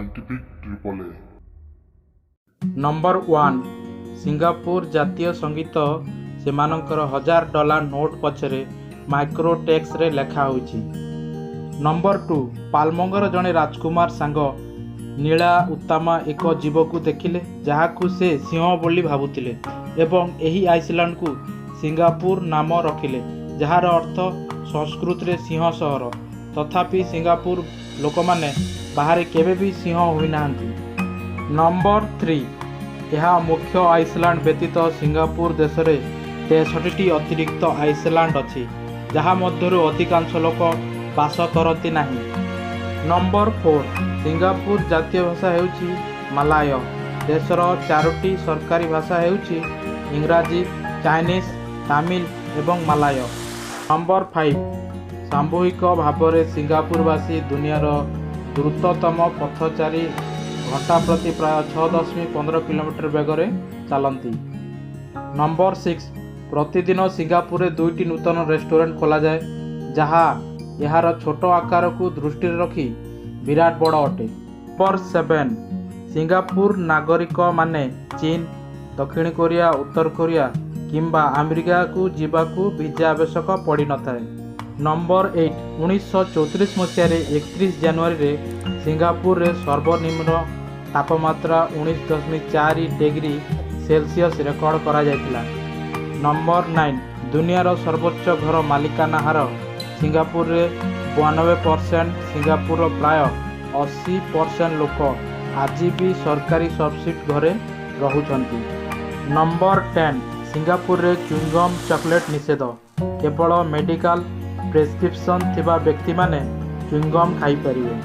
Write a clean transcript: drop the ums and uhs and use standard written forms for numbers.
Scientific triple A. Number 1, Singapore ଜାତୀୟ ସଙ୍ଗୀତ ସେମାନଙ୍କର 1000 ଡଲାର ନୋଟ୍ ପଛରେ ମାଇକ୍ରୋଟେକ୍ସରେ ଲେଖା ହୋଇଛି। ନମ୍ବର 2, ପାଲମଙ୍ଗର ଜଣେ ରାଜକୁମାର ସାଙ୍ଗ ନୀଳା ଉତାମା ଏକ ଜୀବକୁ ଦେଖିଲେ ଯାହାକୁ ସେ ସିଂହ ବୋଲି ଭାବୁଥିଲେ ଏବଂ ଏହି ଆଇଲ୍ୟାଣ୍ଡକୁ ସିଙ୍ଗାପୁର ନାମ ରଖିଲେ, ଯାହାର ଅର୍ଥ ସଂସ୍କୃତରେ ସିଂହ ସହର। ତଥାପି ସିଙ୍ଗାପୁର ଲୋକମାନେ ବାହାରେ କେବେ ବି ସିଂହ ହୋଇନାହାନ୍ତି। ନମ୍ବର 3, ଏହା ମୁଖ୍ୟ ଆଇଲ୍ୟାଣ୍ଡ ବ୍ୟତୀତ ସିଙ୍ଗାପୁର ଦେଶରେ 63ଟି ଅତିରିକ୍ତ ଆଇଲ୍ୟାଣ୍ଡ ଅଛି, ଯାହା ମଧ୍ୟରୁ ଅଧିକାଂଶ ଲୋକ ବାସ କରନ୍ତି ନାହିଁ। ନମ୍ବର 4, ସିଙ୍ଗାପୁର ଜାତୀୟ ଭାଷା ହେଉଛି ମାଲାୟ। ଦେଶର ଚାରୋଟି ସରକାରୀ ଭାଷା ହେଉଛି ଇଂରାଜୀ, ଚାଇନିଜ୍, ତାମିଲ ଏବଂ ମାଲାୟ। ନମ୍ବର 5, ସାମୂହିକ ଭାବରେ ସିଙ୍ଗାପୁରବାସୀ ଦୁନିଆର ଦ୍ରୁତତମ ପଥଚାରୀ, ଘଣ୍ଟା ପ୍ରତି ପ୍ରାୟ 6.15 କିଲୋମିଟର ବେଗରେ ଚାଲନ୍ତି। ନମ୍ବର 6, ପ୍ରତିଦିନ ସିଙ୍ଗାପୁରରେ ଦୁଇଟି ନୂତନ ରେଷ୍ଟୁରାଣ୍ଟ ଖୋଲାଯାଏ, ଯାହା ଏହାର ଛୋଟ ଆକାରକୁ ଦୃଷ୍ଟିରେ ରଖି ବିରାଟ ବଡ଼ ଅଟେ। ନମ୍ବର 7, ସିଙ୍ଗାପୁର ନାଗରିକମାନେ ଚୀନ, ଦକ୍ଷିଣ କୋରିଆ, ଉତ୍ତର କୋରିଆ କିମ୍ବା ଆମେରିକାକୁ ଯିବାକୁ ଭିଜା ଆବଶ୍ୟକ ପଡ଼ିନଥାଏ। ନମ୍ବର 8, 1934 ମସିହାରେ 31 ଜାନୁଆରୀରେ ସିଙ୍ଗାପୁରରେ ସର୍ବନିମ୍ନ ତାପମାତ୍ରା 19.4 ଡିଗ୍ରୀ ସେଲସିୟସ୍ ରେକର୍ଡ କରାଯାଇଥିଲା। ନମ୍ବର 9, ଦୁନିଆର ସର୍ବୋଚ୍ଚ ଘର ମାଲିକାନା ହାର ସିଙ୍ଗାପୁରରେ 92%। ସିଙ୍ଗାପୁରର ପ୍ରାୟ 80% ଲୋକ ଆଜି ବି ସରକାରୀ ସବସିଡି ଘରେ ରହୁଛନ୍ତି। ନମ୍ବର 10, ସିଙ୍ଗାପୁରରେ ଚୁଇଙ୍ଗମ୍ ଚକୋଲେଟ୍ ନିଷେଧ। କେବଳ ମେଡିକାଲ ପ୍ରେସକ୍ରିପସନ୍ ଥିବା ବ୍ୟକ୍ତିମାନେ ଚୁଇଙ୍ଗମ୍ ଖାଇପାରିବେ।